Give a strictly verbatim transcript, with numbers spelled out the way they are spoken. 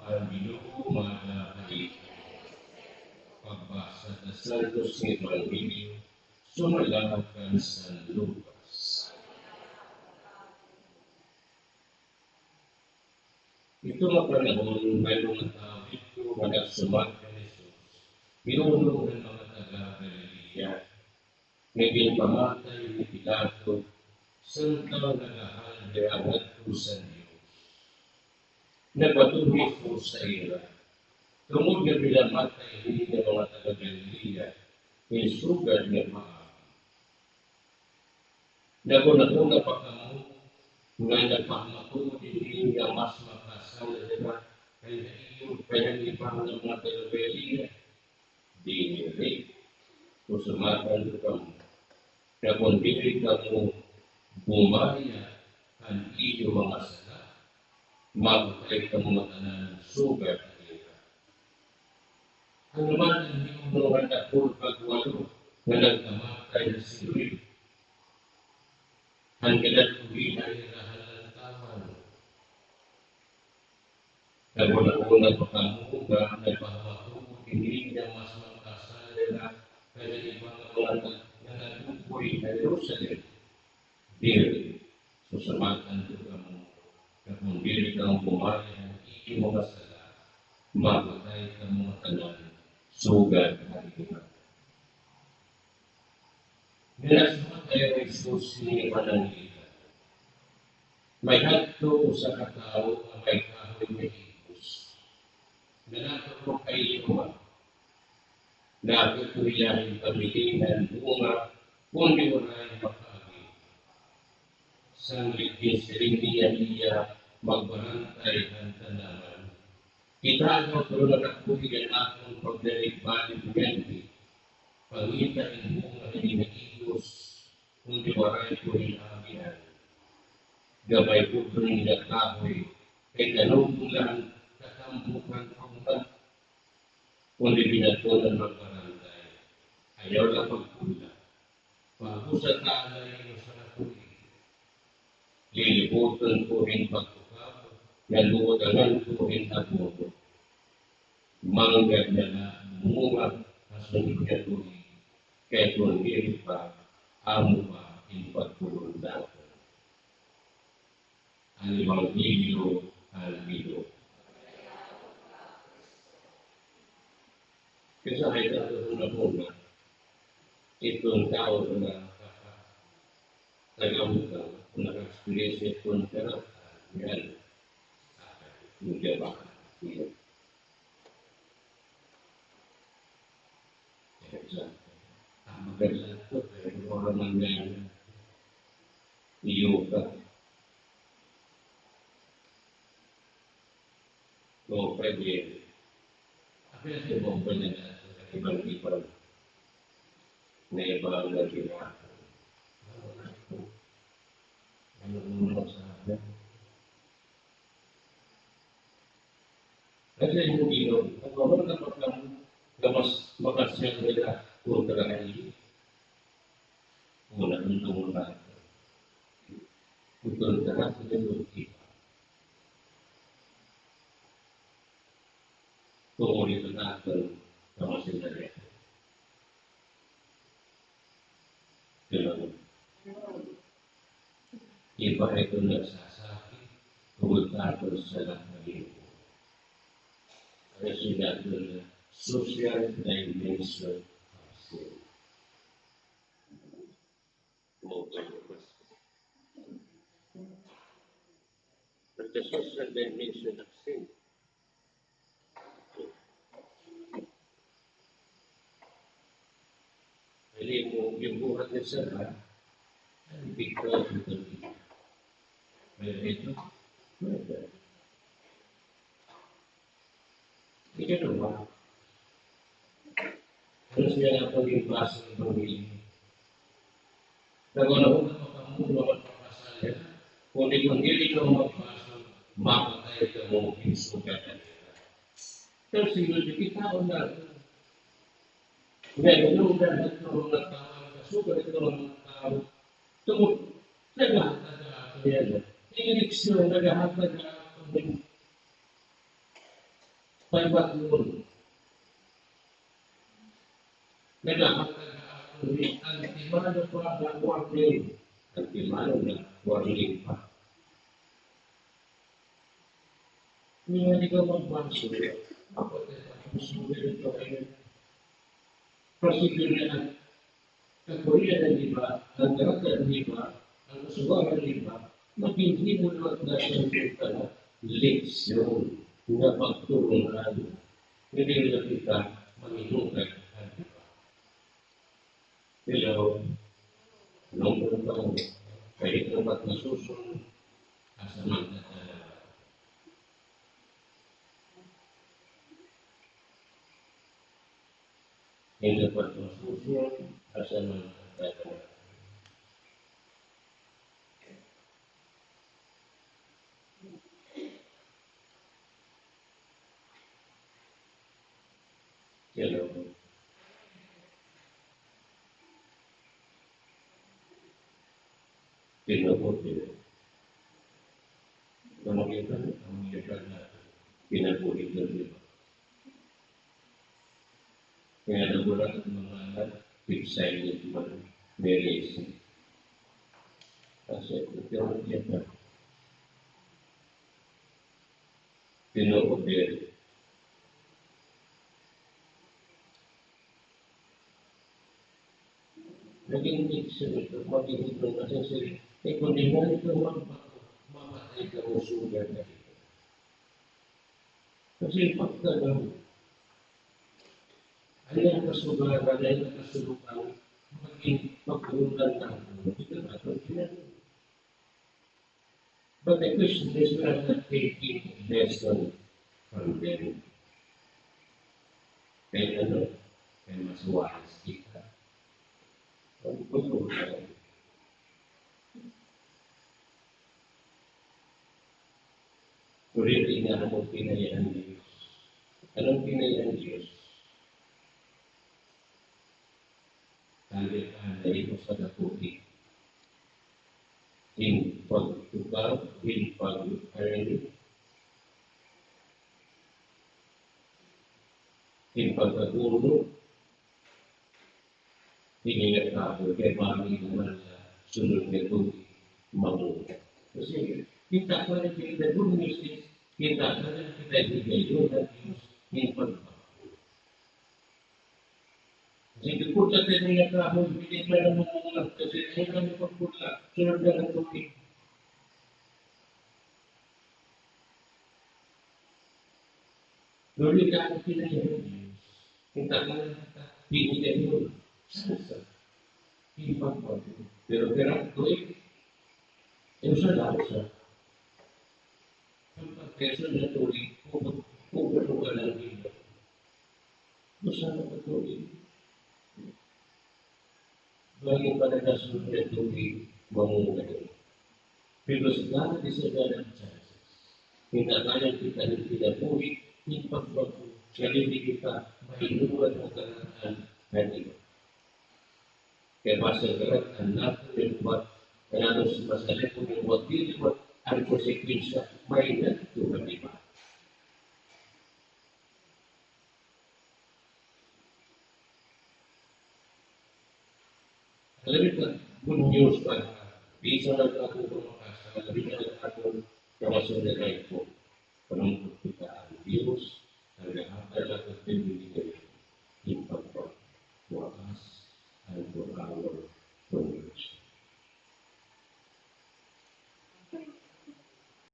Ang Ginoo maada ha imo. Pagbasa sa Santos nga Ebanghelyo sumala kan San Lucas. Ito nga panahon, may mga tawo didto nga nagsumat kan Jesus, ginuno han mga taga-Galilea, nga ginpamatay ni Pilato, sangka nagahal hira ngadto sa Dios. Nagpatuloy ito sa ira, tungod nga pinamatay ini nga mga taga-Galilea, may sugad nga paagi. Naghunahuna pa kamo nga nagpahamatuod ini nga mas makasala hira kaysa iyo, kaysa iba nga mga taga-Galilea? Diri. Susumatan ko kamo, nga kon diri kamo bumaya han iyo mga sala, mapatay kamo ngatanan sugad ha ira. Ano man an hiuno han napolo kag walo nga nagkamatay ha Siloe? Han kadadto-an hira ha lantawan. Naghunahuna pa kamo nga nagpahamatuod ini nga mas makasala hira kaysa iba nga mga nag-, nga nag-ukoy ha Jerusalem? Diri, susumatan ko kamo, nga kon diri kamo bumaya han iyo mga sala, mapatay kamo ngatanan sugad ha ira. Nga nagsumat dayon hi Jesus hini nga pananglitan, may hadto usa ka tawo nga may kahoy nga igos nga naturok ha iya uma. Nagtutuya hin pamili han bunga, kundi waray makaagi. Sanglit ginsiring niya, iya magbarantay han tanaman. Kita daw, pero nakakuhi an akon pagbalik-balik niyan, pangita hin bunga hini nga igos, kundi waray ko hin aagian. Gamay gud ini nga kahoy, kay kanugod la an katambok han kaunat. Kundi binaton an magbarantay, ayaw la pagkula. Pag-usa ta anay usa ka tuig, lilibuton ko hin pagtukab, nga luwagangan ko hin abono. Manggad na la an bunga ha sunod nga tuig, kay kon diri pa, amo pa in pagpulong naton. An Ebanghelyo han Ginoo. Kay sa kay tato na po na, iton tawo na nakakatagamtan, naka-experience iton karatan, yan. Hindi ba? Yan. Ang maganda ito, kaya yung oras ng ngayon, yoga. O, pwede. Ako yung iba, pwede na sa iba-iba. Na iba ang nagkita. Ano, ano, ano, sa akin? Kasi yung Ginoo, nagmamahal na pagka nga mas makasiyang nila kontra ha iyo. Una, ang tungo na ito. Ito ang lahat ng Ginoo. Tungo dito natin na mas nila. Ginoo. Iba ito nagsasakit tungod naton sa nagmalibo. Ano sinabi na social dimension of sin? Pero the social dimension of sin. Alam mo, yung buhat ni Sarah, ay, big problem ito. Pero ito, ito. Ikaduha, ano siya nga pag-ibasa ng pamilya? Naguna-una pa kamo nga magpakasal, kundi kon dili kamo magpakasal, mapatay kamo hin sugad ha ira. Pero sige, di kita na. Ngayon, nung nagkaroon ng tao, nagkasugat ito ng mga tao, tungkol sa lahat ng tao yan, Ini leksyon nagahatag ha aton hin pagbaton. Nagahatag ha aton hin antemano pa nga warning. Antemano nga warning pa. Nga di ka magbasol, dapat ay magbasol ka dito ay prosecutor na. Kakurian an iba, an grata an iba, an kasuwaran an iba, maghimo liwat na siya hin leksyon nga pagturunan. Diri la kita manginugay han iba. Hello. Lungkot ako. Kay ito ba't nasusunod? Asa man ka talaga? Ito ba't nasusunod? Asa man ka talaga? Hello. Tinuod nila. Kung makita mo, ang mga natin, pinapulit ng iba. Kaya nagulat ang mga anak, excited man, may reason. Kasi, tinuod nila. Tinuod nila. Naging issue ito, maging ito, kasi si, eh, kung di nga ito, mapatay ka mo sugar na ito. Kasi pagka lang, ay ang kasugaran, ay ang kasubukan, maging pagkulang na ako, hindi ka matutulog. But the question is, we are not taking lesson from them. Kaya ano, kaya mas wise kita. Ang pagkulang. Ngunit tingnan mo, pinayaan Diyos. Anong pinayaan Diyos? Tanda ka na ito sa kaputi. In pagtukar, in pag-earn, in pagkagulo, in iya kahoy, kay mami naman na sunod nga tubig, manguha. Kasi, kita pa rin kita, good news is, kita pa rin kita, higayon na Diyos, in pagbago. Sige po, sa kanya ka, hindi ka na muna, kasi ay kami pagpunta, sunod na lang po. Lord, ikaw ang pinayaan niyo. Kita ka na, pinili mo. Saan sa? Hindi pa po. Pero, pero, tuloy. Yung sa lahat sa. Ang pagpeso na tuloy, kung, kung ano ka lang din. Usa ka patuloy. Bangin pa nagkasunod nga tubig, mamungay. Because God is a God of chances. Kinahanglan kita hin kinabuhi, hin pagbago, nga diri kita mahinuan o karaan nga iba. Kay basta karaan naton nga buhat, karaan sa masalipon nga buhat, diri buhat, an konsekwensya, may nagtuhan, di ba? Labi na, good news pa. Bisan nagkatulong ka sa labi na nagkatulong ka sa labi ko. Panungkot kita an Diyos, nagahatag la ka pinili ka niya. Impagpag. For us and for our, for